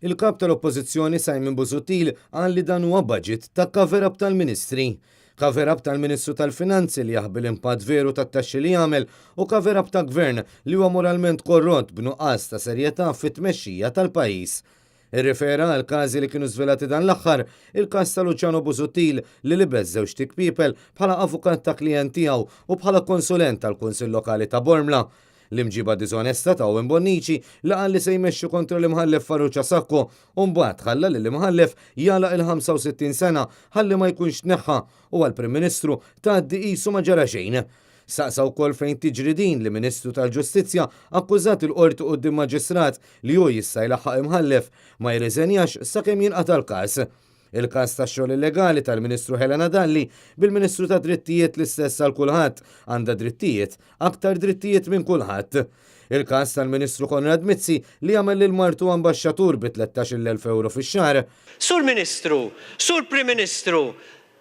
Il-Kap tal-Oppożizzjoni Simon Busuttil qal li dan huwa budget ta' cover-up tal-Ministri. Cover-up tal-Ministru tal-Finanzi li jaħbi l-impatt veru tat-taxxi li jagħmel u cover-up ta' Gvern li huwa moralment korrott b'nuqqas ta' serjetà fit-tmexxija tal-pajjiż. Irrifera għal każi li kienu żvelati dan l-aħħar, il-każ ta' Luciano Busuttil li libes żewġ tikpiepel bħala avukat ta' klijent tiegħu u bħala konsulent tal-Kunsill Lokali ta' Bormla, L-imġiba diżonesta ta' Owen Bonnici li qal li se jmexxi kontra l-Imħallef Farrugia Sacco u mbagħad ħalla lill-Imħallef jagħlaq il-65 sena ħalli ma jkunx tneħħa u għall-Prim Ministru tgħaddi qisu ma ġara xejn. Saqsa wkoll fejn tiġri din li Ministru tal-Ġustizzja akkużat il-Qorti quddiem Maġistrat li hu jista' jlaħħaq Imħallef ma jirriżenjax sakemm jinqata' l-każ. Il-każ tax-xogħol illegali tal-Ministru Helena Dalli bil-Ministru tad-Drittijiet l-istess għal kulħadd, għandha drittijiet, aktar drittijiet minn kulħadd. Il-każ tal-Ministru Konrad Mizzi li għamel lil martu ambaxxatur bi 13-il elf ewro fix-xahar. Sur Ministru, Sur Prim Ministru,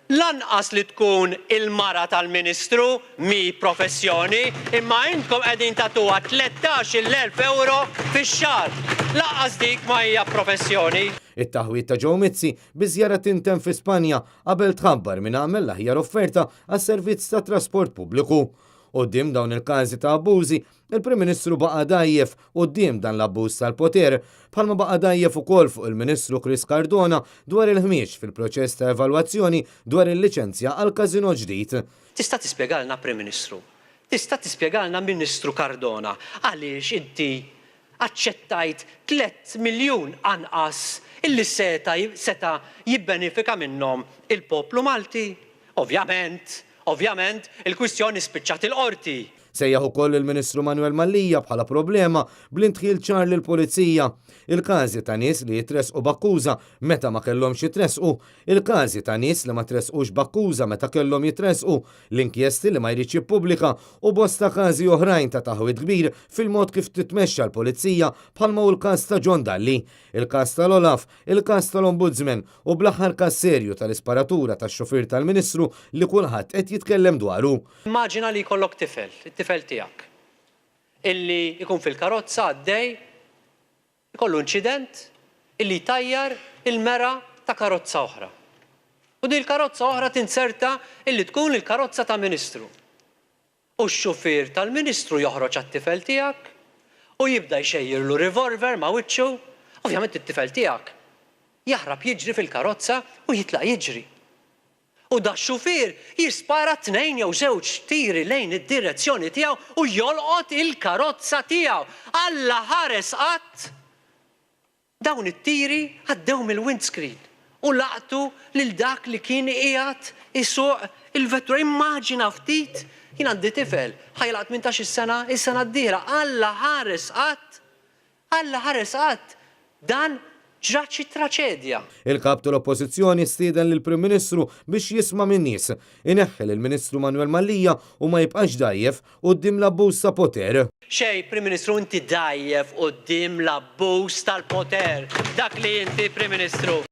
Lanqas li tkun il-mara tal-Ministru mhi professjoni, imma intkom qegħdin tagħtuha 13-il elf ewro fix-xahar. Lanqas dik ma hija professjoni. It-taħwid ta' Joe Mizzi bi żjara tinten fi Spanja qabel tħabbar min għamel l-aħjar offerta għas-servizz tat-trasport pubbliku. Quddiem dawn il-każi ta' abbużi, Il-Prim Ministru baqa' dgħajjef quddiem dan l-abbuż tal-poter, bħalma baqa' dgħajjef ukoll fuq il-Ministru Chris Cardona dwar il-ħmieġ fil-proċess ta' evalwazzjoni dwar il-liċenzja għal każinò ġdid. Tista' tispjegalna Prim Ministru, tista' tispjegalna Ministru Cardona għaliex inti aċċettajt tlett miljun anqas illi seta' seta' jibbenefika minnhom il-poplu Malti? Ovvjament, ovvjament, il-kwistjoni spiċċat il-Qorti. Sejjaħ ukoll lill-Ministru Manuel Mallia bħala problema bl-indħil ċar lill-Pulizija. Il-każi ta' nies li jitressqu b'akkuża meta ma kellhomx jitressqu, il-każi ta' nies li ma tressqux b'akkuża meta kellhom jitressqu, l-inkjesti li ma jridx jippubblika u bosta każi oħrajn ta' taħwid kbir fil-mod kif titmexxa l-Pulizija bħalma hu l-każ ta' John Dalli, il-każ tal-Olaf, il-każ tal-Ombudsman u bl-aħħar każ serju tal-isparatura tax-xufier tal-Ministru li kulħadd qed jitkellem dwaru. Immaġina li jkollok tifel, it-tifel tiegħek, illi jkun fil-karozza għaddej, ikollu inċident illi jtajjar il-mera ta' karozza oħra. U din il-karozza oħra tinzerta illi tkun il-karozza ta' ministru. U x-xufier tal-ministru joħroġ għat-tifel tiegħek u jibda jxejjirlu revolver ma' wiċċu. Ovvjament it-tifel tiegħek jaħrab jiġri fil-karozza u jitlaq jiġri. U dax-xufier jispara tnejn jew żewġ tiri lejn id-direzzjoni tiegħu u jolqot il-karozza tiegħu. Alla ħares qatt! Dawn it-tiri għaddew mill-windscreen u laqtu lil dak li kien qiegħed isuq il-vettura. Immaġina ftit, jien għandi tifel, ħa jilgħaq tmintax-il sena s-sena d-dieħla. Alla ħares qatt! Alla ħares qatt dan ġrat xi traċedja. Il-Kap tal-Oppożizzjoni stieden lill-Prim Ministru biex jisma' min-nies, ineħħi lill-Ministru Manuel Mallia u ma jibqax dgħajjef quddiem l-abbuż ta' poter. Xejn, Prim Ministru, inti dgħajjef quddiem l-abbuż tal-poter. Dak li inti, Prim Ministru.